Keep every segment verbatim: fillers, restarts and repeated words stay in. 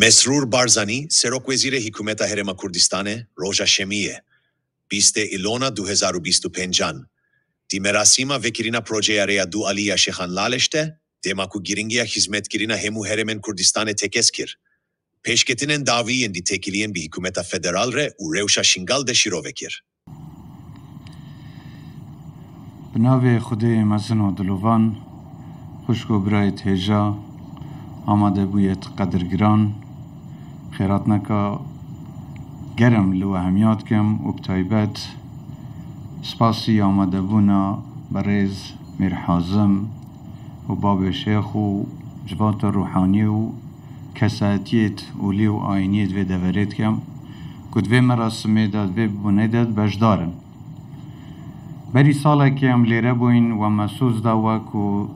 Mesrûr Barzanî, Serokwezîrê Hikûmeta Herêma Kurdistanê, roja Şemiyê, bîstê Îlona du hezar û bîst û pêncan, di merasîma vekirina projeya Rêya Du Alî ya Şêxan Laleş de, dema ku girîngiya xizmetkirina hemû herêmên Kurdistanê tekez kir, pêşketinên dawî yên di têkiliyên bi hikûmeta federal re û rewşa Şingal de şîrove kir. Bi navê Xwedê mezin û dilovan, xwişk û birayêt hêja, amadebûyêt qedirgiran, xêratneka germ li we hemiya dikim û bi taybet spasî amadebûna berêz Mîr Hazim û babê Şêx û civata ruhanî û kesayetiyêt olî û ayîniyêt vê deverê dikim ku di vê merasimê de, di vê bûnê de beşdar in. Berî salekê em lêre bûyn, we mesûz da we ku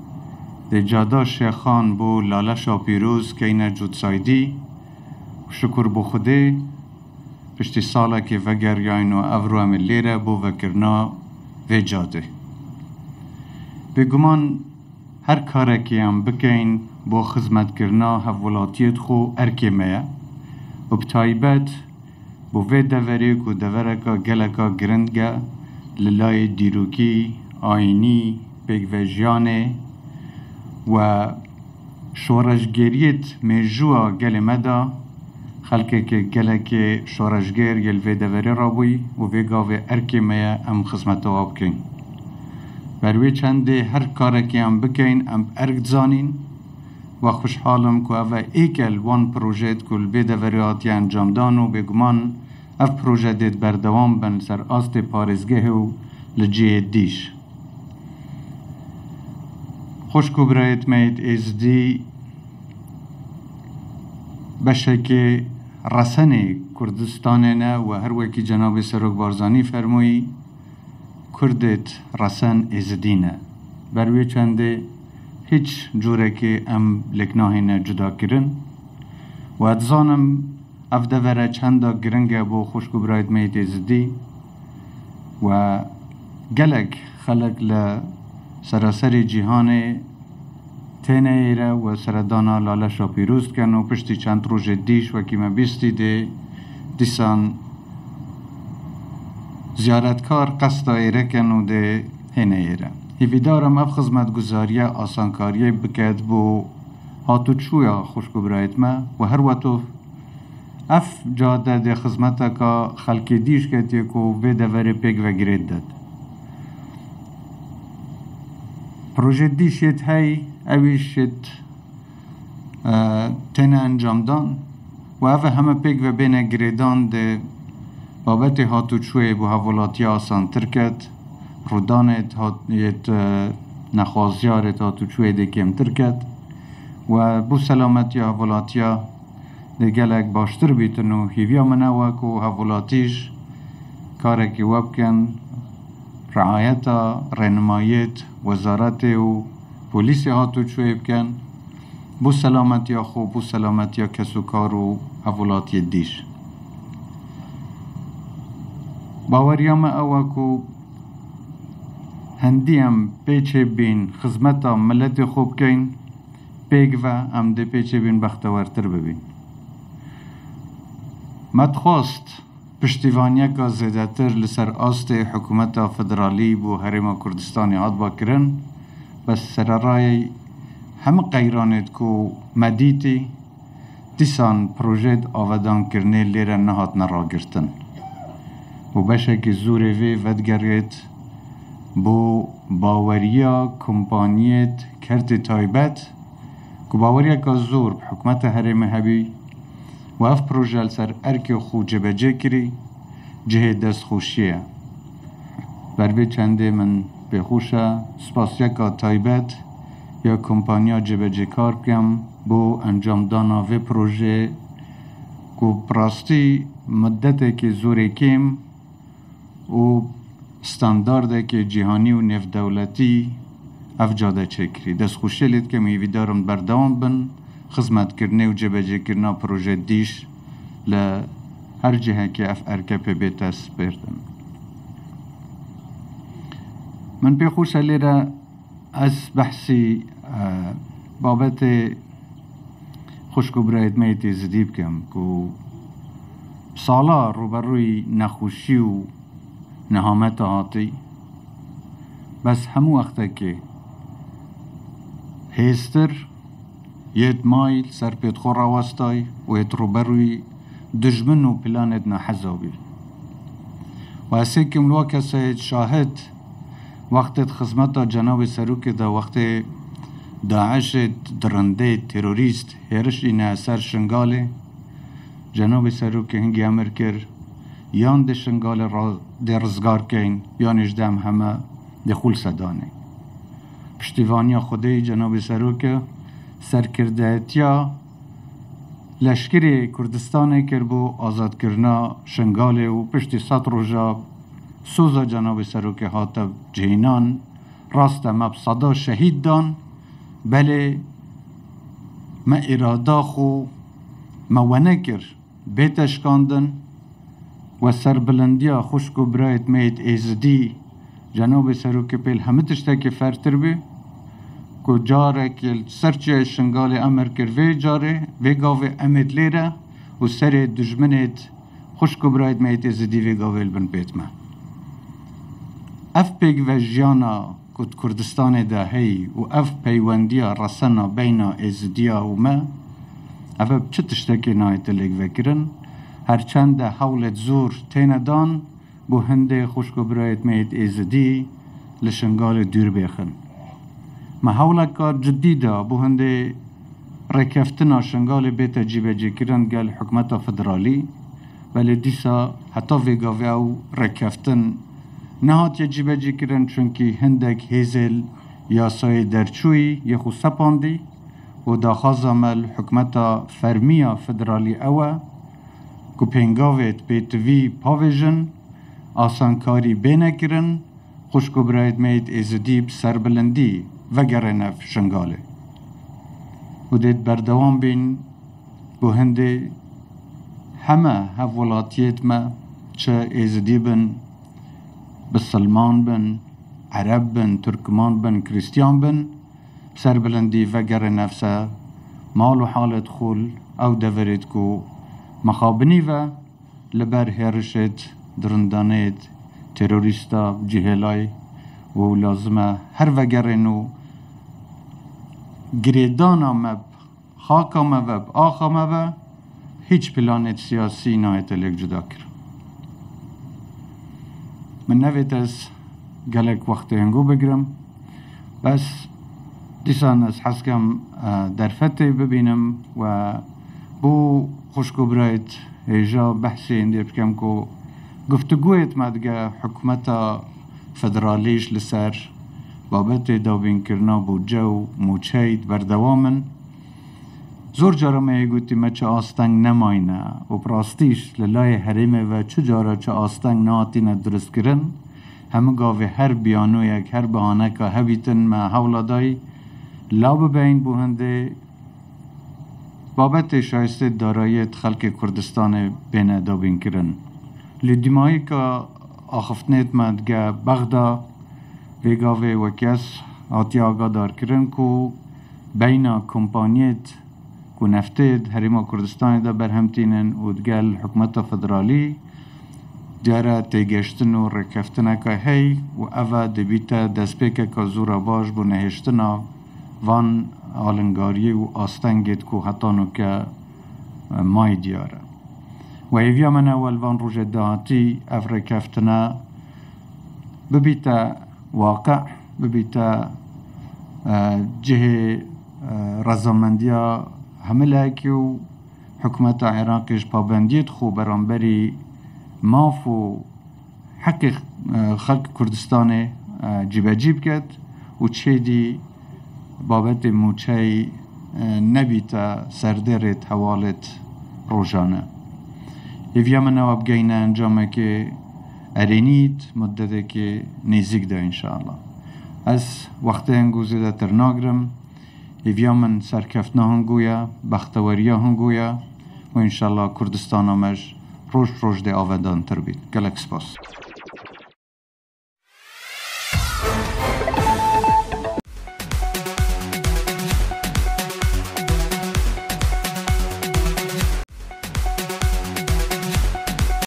dê cada Şêxan bo Laleşa Pîroz keyne Cotsaydî. Şukur bo Xwedê, piştî salekê vegeriyayn û evro em ê lêre bo vekirina vê cadê. Bêguman her karekê em bikeyn bo xizmetkirina hevwelatiyêt xwe erkê me ye û bi taybet bo vê deverê ku devereka geleka giring e li layê dîrokî, ayînî, pêkvejiyanê we şoreşgeriyêt mêjûya gelê me de, xelkekê gelekê şoreşger yê li vê deverê rabûyî û vê gavê erkê me ye em xizmeta wa bikeyn. Ber wê çendê her karekê em bikeyn, em bi erk dizanîn. Wa xweşhal im ku ev e êk e li wan projeyêt ku li vê deverê hatiye encamdan û bêguman ev proje dê berdewam bin li ser astê parêzgehê û li cihê dîş. Xwişk û birayêt me yêt Êzidî beşekê resenê Kurdistanê ne û her wekî cenabê Serok Barzanî fermûyî, Kurdêt resen Êzidî ne. Ber wê çendê hîç cûrekê em lêk nahêne cudakirin. Û ez dizanim ev devere çenda giring e bo xwişk û birayêt me yêt Êzidî û gelek xelk li seraserê cîhanê têne êre û seredana Laleşa Pîroz dikin û piştî çend rojê dîş wekî me bîstî dê dîsan ziyaretkar qesta êre kin û dê hêne êre. Hêvîdar im ev xizmetguzariye asankariyê biket bo hatûçûya xwişk û birayêt me û her weto ev cade dê xizmeteka xelkê dîş ketiye ku vê deverê pêk ve girêd det. Projê dîş yêt hey, ew îş yêt, e, têne encamdan û ev heme pêk ve bêne girêdan dê babetê hatûçûyê bo hevwelatiya asantir ket, rûdanê hat-, yêt, e, nexwaziyarê hatûçûyê dê kêmtir ket û bo selametiya hevwelatiya dê gelek baştir bîtin û hêviya min ew e ku hevwelatî jî karekî we bikin, riayeta rênimayêt wezaretê û polîsê hatûçûyê bikin, bo selametiya xwe, bo selametiya kesokar û hevwelatiyê dîş. Baweriya me ew e ku hendî em pêçê bîn xizmeta miletê xwe bikeyn, pêk ve em dê pêçê bîn bextewertir bibîn. Me dixwest piştîvaniyeka zêdetir li ser astê hikûmeta federalî bo Herêma Kurdistanê hatba kirin, bes sererayê hemî qeyranêt ku me dîtî, dîsan projeyêt avedankirinê lêre nehatine ragirtin û beşekî zorê vê vedigerêt bo baweriya kompaniyêt kertê taybet ku baweriyeka zor bi hikûmeta herêmê hebî û ev proje li ser erkê xwe cêbecê kirî, cihê destxweşiyê ye. Ber vê çendê min pêxweş e spasiyeka taybet ya kompaniya cêbecêkar bikim bo encamdana vê projeyê ku bi rastî muddetekê zorê kêm û standardekê cîhanî û nêvdewletî ev cade çêkirî. Destxweşiyê lê dikim û hêvîdar im berdewam bin xizmetkirinê û cêbecêkirina proje dîş li her cihekê ev erke pê bête spêrdin. Min pê xweş e lêre ez behsî, e, babetê Xwişk û birayêt me yê Êzidî bikim ku sala rûberûyî nexweşî û nehameta hatî. Bes hemû wextekê hêztir yêt may li ser pêt xwe rawestay û yêt rûberûyî dijmin û planêt naheza bî. Û ez ê kim li we kesayêt şahid, wextêt xizmeta Cenabê Serokê de, wextê DAIŞêt dirindê terorîst hêriş îne ser Şingalê, Cenabê Serokê hingî emir kir, yan dê Şingalê ra-, dê rizgar keyn, yan jî dem heme dê xulse danê. Piştîvaniya Xwedê Cenabê Serokê serkirdeyetiya leşkerê Kurdistanê kir bo azadkirina Şingalê û piştî sed roja soza Cenabê Serokê hate cihînan. Rast e, me bi seda şehîd dan, belê me îrada xwe me wenekir bête şikandin. We serbilindiya xwişk û birayêt me yêt Êzidî, Cenabê Serokê pêl hemî tiştekî fertir bî, ku carekê li ser çiyayê Şingalê emir kir, vê carê, vê gavê em êt lêre û serê dijminêt xwişk û birayêt me yêt Êzidî vê gavê li bin pêt me. Ev pêkvejiyana ku di Kurdistanê de heyî û ev peywendiya resena beyna Êzidiya û me, ev bi çi tiştekê nayête lêkvekirin? Her çend de hewlêt zor têne dan, bo hindê xwişk û birayêt me yêt Êzidî li Şingalê dûr bêxin. Me hewleka cidî da bo hindê rêkeftina Şingalê bête cîbecîkirin gel hikûmeta federalî, belê dîsa heta vê gavê ew rêkeftin nehatiye cîbecîkirin, çunkî hindek hêzê li yasayê derçûyî yê xwe sepandî û daxwaza me li hikûmeta fermî ya federalî ew e ku pêngavêt pêtivî pavêjin, asankarî bêne kirin, xwişk û birayêt me yêt Êzidî bi serbilindî vegerêne Şingalê. Û dê berdewam bîn bo hindê heme hevwelatiyêt me, çi Êzidî bin, Bisilman bin, Ereb bin, Turkman bin, Krîstiyan bin, bi serbilindî vegerêne ser mal û halêt xwe li ew deverêt ku mexabinî ve li ber hêrişêt dirindanêt terorîsta cihêlay û lazim e her vegerên û girêdana me bi xaka me ve, bi axa me ve, hîç planêt siyasî nayête lêk cuda kirin. Min nevêt ez gelek wextê hingû bigirim. Bes dîsan ez hez kem, e, derfetê bibînim we bo xwişk û birayêt hêja behsê hindê bikim ku guftugûyêt me dige hikûmeta federalî ji li ser babetê dabînkirina budce û mûçeyî berdewam in. Zor cara me yê gotî me çi asteng nemayne û bi rastî jî li layê herêmê ve çi cara çi asteng nehatîne dirustkirin. Hemû gavê her biyanoyek, her bihaneka hebîtin me hewla dayî la bibeyn bo hindê babetê şayistê darayiyê di xelkê Kurdistanê bêne dabînkirin. Li dîmayîka axiftinêt me dige Bexda vê gavê wekî ez hatiye agadarkirin ku beyna kompaniyêt ku neftê di Herêma Kurdistanê de berhem tînin û digel hikûmeta federalî diyar e têgeştin û rêkeftineke hey û ev e dibîte destpêkeke zora baş bo nehêştina van alingariyê û astengêt ku heta nûke, e, may diyar e. Û hêviya min e li van rojê dahatî ev rêkeftine bibîte waqe, bibîte, e, cihê, e, rezamendiya hemilekî û hikûmeta Iraqê ji pabendiyêt xwe beramberî maf û heqê, e, xelk Kurdistanê, e, cîbecî biket û çêdî babetê mûçeyî, e, nebîte serdêrêt hewalêt rojane. Hêviya min ew e bigeyne encamekê erênî di muddetekê nêzîk de înşallah. Ez wextê hingû zêdetir nagirim. Hêviya min serkeftina hingû ye, bexteweriya hingû ye û înşallah Kurdistana me ji roj roj dê avedantir bît. Gelek spas.